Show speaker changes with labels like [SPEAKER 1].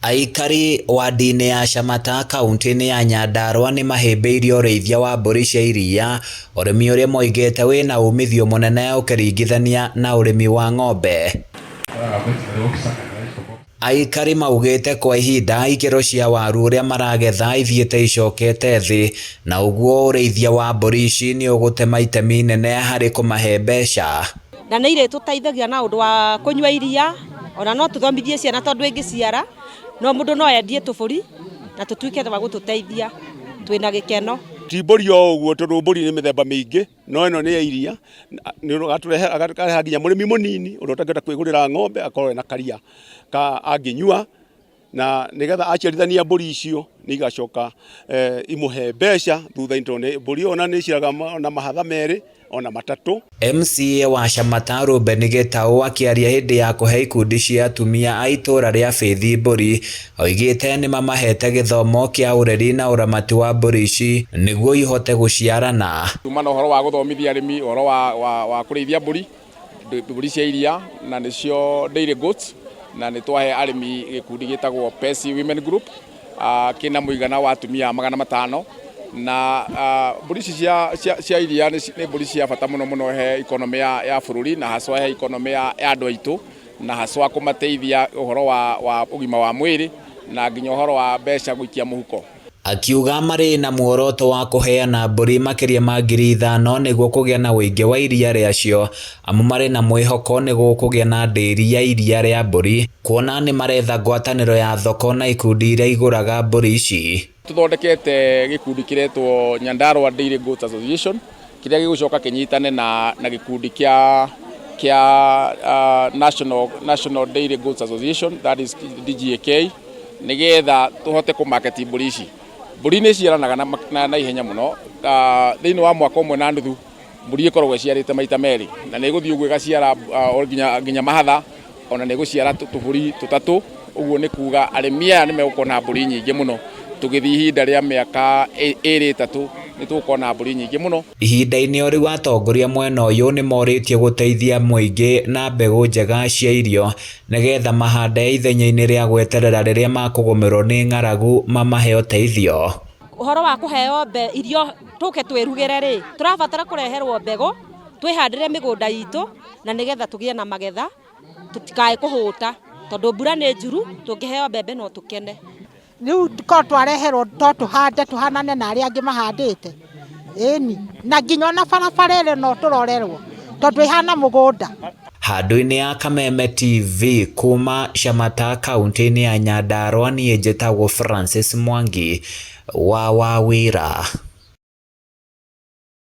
[SPEAKER 1] Aikari wadi-inĩ ya Shamata kauntĩ-inĩ ya Nyandarua nĩmahĩmbĩirie ũrĩithia wa mbũri cia iria, ũrĩmi ũrĩa moigĩte wĩna umithio mũnene ũkĩringithania na ũrĩmi wa ng'ombe. Aikari maugĩte kwa ihinda ikĩro cia waru ũrĩa maragetha ithiĩte icokete thĩ na ũguo ũrĩithia wa mbũri ici nĩ ũgũtema itemi inene harĩ kũmahe mbeca.
[SPEAKER 2] Na nĩ irĩtũteithagia na ũndũ wa kũnyua iria, ona no tũthomithie ciana tondũ ĩngĩciara, no mũndũ no endie tũbũri na tũtuĩke twa gũtũteithia twĩna gĩkeno.
[SPEAKER 3] Ti mbũri o ũguo tondũ mbũri nĩ mĩthemba mĩingĩ no ĩno nĩ ya iria agakareha nginya mũrĩmi mũnini ũrĩa ũtangĩhota kwĩgũrĩra ng'ombe akorwo ena karia ka angĩnyua na nĩgetha aciarithania mbũri icio nĩ igacoka imũhe mbeca thutha-inĩ tondũ mbũri ona nĩ iciaraga na mahatha merĩ ona matatũ.
[SPEAKER 1] MCA wa Shamata Reuben Gĩtaũ akĩaria hĩndĩ ya kũhe ikundi cia atumia a itũũra rĩa Faith mbũri, oigĩte nĩmamahete gĩthomo kĩa ũreri na ũramati wa mbũri ici nĩguo ihote gũciarana.
[SPEAKER 4] Tuma na ũhoro wa gũthomithia arĩmi ũhoro wa kũrĩithia mbũri, mbũri cia iria na nĩcio dairy goats, na nĩ twahe arĩmi gĩkundi gĩtagwo Pesi Women Group kĩna mũigana wa atumia 500 na mbũri ici cia iria nĩ mbũri cia bata mũno mũno he economy ya bũrũri na haswa he economy ya andũ aitũ na haswa kũmateithia ũhoro wa ũgima wa mwĩrĩ na nginya ũhoro wa mbeca gũikia mũhuko.
[SPEAKER 1] Akiuga marĩ na muoroto wa kũheana mbũri makĩria ma 5,000 nĩguo kũgĩa na ũingĩ wa iria rĩacio amu marĩ na mwĩhoko nĩ gũkũgĩa na ndĩri ya iria rĩa mbũri kuona nĩ maretha ngwatanĩro ya thoko na ikundi iria igũraga mbũri ici.
[SPEAKER 4] Tũthondekete gĩkundi kĩretwo Nyandarua Dairy Goats Association kĩrĩa gĩgũcoka kĩnyitane na gĩkundi kĩa National Dairy Goats Association, that is DGAK, nĩgetha tũhote kũmarket mbũri ici. Mbũri nĩ iciaranaga na ihenya mũno, thĩinĩ wa mwaka ũmwe na nuthu mbũri ĩkoragwo ĩciarĩte maita merĩ na nĩ ĩgũthiĩ ũguo ĩgaciara nginya mahatha ona nĩ ĩgũciara tũbũri tũtatũ. Ũguo nĩ kuga arĩmi aya nĩ megũkorwo na mbũri nyingĩ mũno tũgĩthiĩ ihinda rĩa mĩaka 2 3 nĩ tũgũkorwo na mbũri nyingĩ mũno.
[SPEAKER 1] Ihinda-inĩ o rĩu atongoria mwena ũyũ nĩ morĩtio gũteithia mũingĩ na mbegũ njega cia irio nĩgetha mahande ithenya-inĩ rĩa gweterera rĩrĩa makũgũmĩrwo nĩ ng'aragu mamahe ũteithio.
[SPEAKER 2] Ũhoro wa kũheo irio tũke twĩrugĩre rĩ, tũrabatara kũreherwo mbegũ twĩhandĩre mĩgũnda itũ na nĩgetha tũgĩe na magetha tũtikae kũhũta tondũ mbura nĩ njuru, tũngĩheo mbembe no tũkene.
[SPEAKER 5] Rĩu korwo twareherwo to tũhande tũhanane na arĩa angĩ mahandĩte, ĩni na nginya ona barabara ĩrĩa no tũrorerwo tondũ ĩhana mũgũnda.
[SPEAKER 1] Handũ-inĩ ya Kameme TV kuma Shamata kaunti-inĩ ya Nyandarua niĩ njĩtagwo Francis Mwangi wa Wawĩra.